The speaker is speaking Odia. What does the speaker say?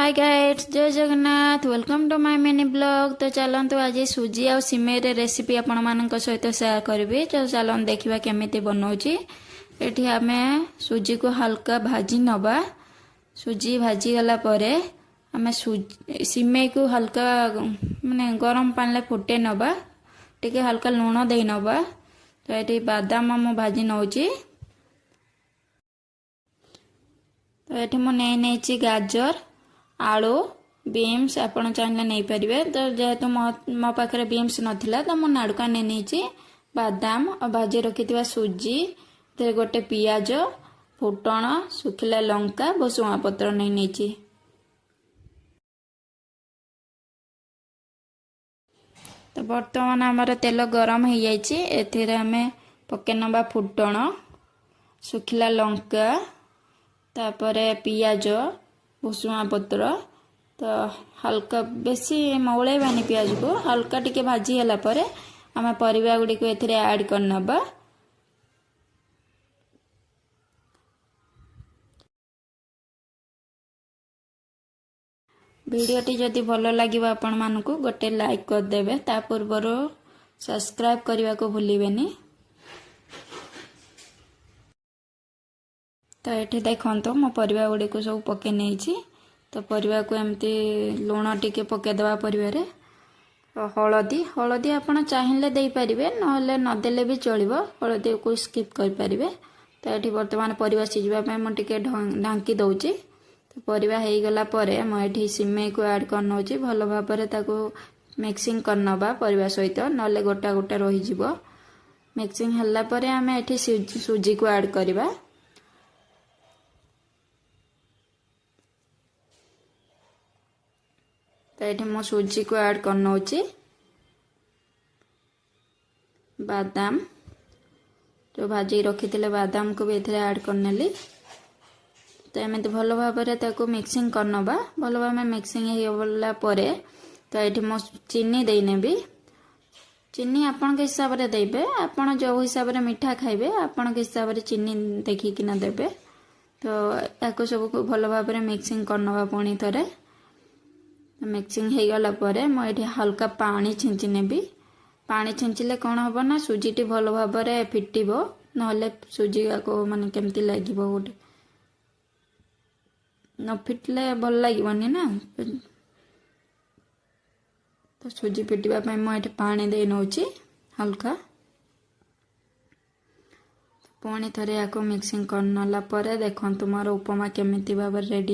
Hi guys, Jay Jagannath. Welcome to my mini vlog. ତ ଚାଲନ୍ତୁ, ଆଜି ସୁଜି ଆଉ ସିମେଇରେ ରେସିପି ଆପଣମାନଙ୍କ ସହିତ ସେୟାର କରିବି। ତ ଚାଲନ୍ତୁ ଦେଖିବା କେମିତି ବନାଉଛି। ଏଠି ଆମେ ସୁଜିକୁ ହାଲକା ଭାଜି ନେବା। ସୁଜି ଭାଜିଗଲା ପରେ ଆମେ ସିମେଇକୁ ହାଲକା ମାନେ ଗରମ ପାଣିରେ ଫୁଟେଇ ନେବା। ଟିକେ ହାଲକା ଲୁଣ ଦେଇ ନେବା। ତ ଏଠି ବାଦାମ ମୁଁ ଭାଜି ନେଉଛି। ତ ଏଠି ମୁଁ ନେଇ ନେଇଛି ଗାଜର, ଆଳୁ, ବିନ୍ସ। ଆପଣ ଚାହିଁଲେ ନେଇପାରିବେ। ତ ଯେହେତୁ ମୋ ପାଖରେ ବିନ୍ସ ନଥିଲା, ତ ମୁଁ ନାଡ଼ୁକା ନେଇ ନେଇଛି। ବାଦାମ ଆଉ ଭାଜି ରଖିଥିବା ସୁଜି, ଏଥିରେ ଗୋଟେ ପିଆଜ, ଫୁଟଣ, ଶୁଖିଲା ଲଙ୍କା, ଭୁସୁଙ୍ଗା ପତ୍ର ନେଇ ନେଇଛି। ତ ବର୍ତ୍ତମାନ ଆମର ତେଲ ଗରମ ହେଇଯାଇଛି। ଏଥିରେ ଆମେ ପକେଇ ନେବା ଫୁଟଣ, ଶୁଖିଲା ଲଙ୍କା, ତାପରେ ପିଆଜ, ଭୁସୁଙ୍ଗା ପତ୍ର। ତ ହାଲକା, ବେଶୀ ମଉଳେଇବାନି ପିଆଜକୁ। ହାଲକା ଟିକେ ଭାଜି ହେଲା ପରେ ଆମେ ପରିବା ଗୁଡ଼ିକୁ ଏଥିରେ ଆଡ଼୍ କରିନେବା। ଭିଡ଼ିଓଟି ଯଦି ଭଲ ଲାଗିବ ଆପଣମାନଙ୍କୁ, ଗୋଟେ ଲାଇକ୍ କରିଦେବେ। ତା ପୂର୍ବରୁ ସବସ୍କ୍ରାଇବ୍ କରିବାକୁ ଭୁଲିବେନି। ତ ଏଠି ଦେଖନ୍ତୁ, ମୁଁ ପରିବା ଗୁଡ଼ିକୁ ସବୁ ପକେଇ ନେଇଛି। ତ ପରିବାକୁ ଏମିତି ଲୁଣ ଟିକେ ପକାଇଦେବା ପରିବାରେ, ହଳଦୀ। ହଳଦୀ ଆପଣ ଚାହିଁଲେ ଦେଇପାରିବେ, ନହେଲେ ନଦେଲେ ବି ଚଳିବ। ହଳଦୀକୁ ସ୍କିପ୍ କରିପାରିବେ। ତ ଏଠି ବର୍ତ୍ତମାନ ପରିବା ସିଝିବା ପାଇଁ ମୁଁ ଟିକେ ଢାଙ୍କି ଦେଉଛି। ତ ପରିବା ହେଇଗଲା ପରେ ମୁଁ ଏଠି ସିମେଇକୁ ଆଡ଼୍ କରିନେଉଛି। ଭଲ ଭାବରେ ତାକୁ ମିକ୍ସିଂ କରିନେବା ପରିବା ସହିତ, ନହେଲେ ଗୋଟା ଗୋଟା ରହିଯିବ। ମିକ୍ସିଂ ହେଲା ପରେ ଆମେ ଏଠି ସୁଜିକୁ ଆଡ଼୍ କରିବା। ତ ଏଠି ମୁଁ ସୁଜିକୁ ଆଡ଼୍ କରିନେଉଛି। ବାଦାମ ଯେଉଁ ଭାଜିକି ରଖିଥିଲେ, ବାଦାମକୁ ବି ଏଥିରେ ଆଡ଼୍ କରିନେଲି। ତ ଏମିତି ଭଲ ଭାବରେ ତାକୁ ମିକ୍ସିଂ କରିନେବା। ଭଲ ଭାବରେ ମିକ୍ସିଂ ହେଇଗଲା ପରେ ତ ଏଠି ମୁଁ ଚିନି ଦେଇନେବି। ଚିନି ଆପଣଙ୍କ ହିସାବରେ ଦେବେ। ଆପଣ ଯେଉଁ ହିସାବରେ ମିଠା ଖାଇବେ, ଆପଣଙ୍କ ହିସାବରେ ଚିନି ଦେଖିକିନା ଦେବେ। ତ ତାକୁ ସବୁକୁ ଭଲ ଭାବରେ ମିକ୍ସିଂ କରିନେବା ପୁଣି ଥରେ। ମିକ୍ସିଂ ହେଇଗଲା ପରେ ମୁଁ ଏଠି ହାଲକା ପାଣି ଛିଞ୍ଚି ନେବି। ପାଣି ଛିଞ୍ଚିଲେ କ'ଣ ହେବ ନା, ସୁଜିଟି ଭଲ ଭାବରେ ଫିଟିବ। ନହେଲେ ସୁଜିକୁ ମାନେ କେମିତି ଲାଗିବ ଗୋଟେ, ନ ଫିଟିଲେ ଭଲ ଲାଗିବନି ନା। ତ ସୁଜି ଫିଟିବା ପାଇଁ ମୁଁ ଏଠି ପାଣି ଦେଇ ନେଉଛି ହାଲକା। ପୁଣି ଥରେ ୟାକୁ ମିକ୍ସିଂ କରିନେଲା ପରେ ଦେଖନ୍ତୁ, ମୋର ଉପମା କେମିତି ଭାବରେ ରେଡ଼ି।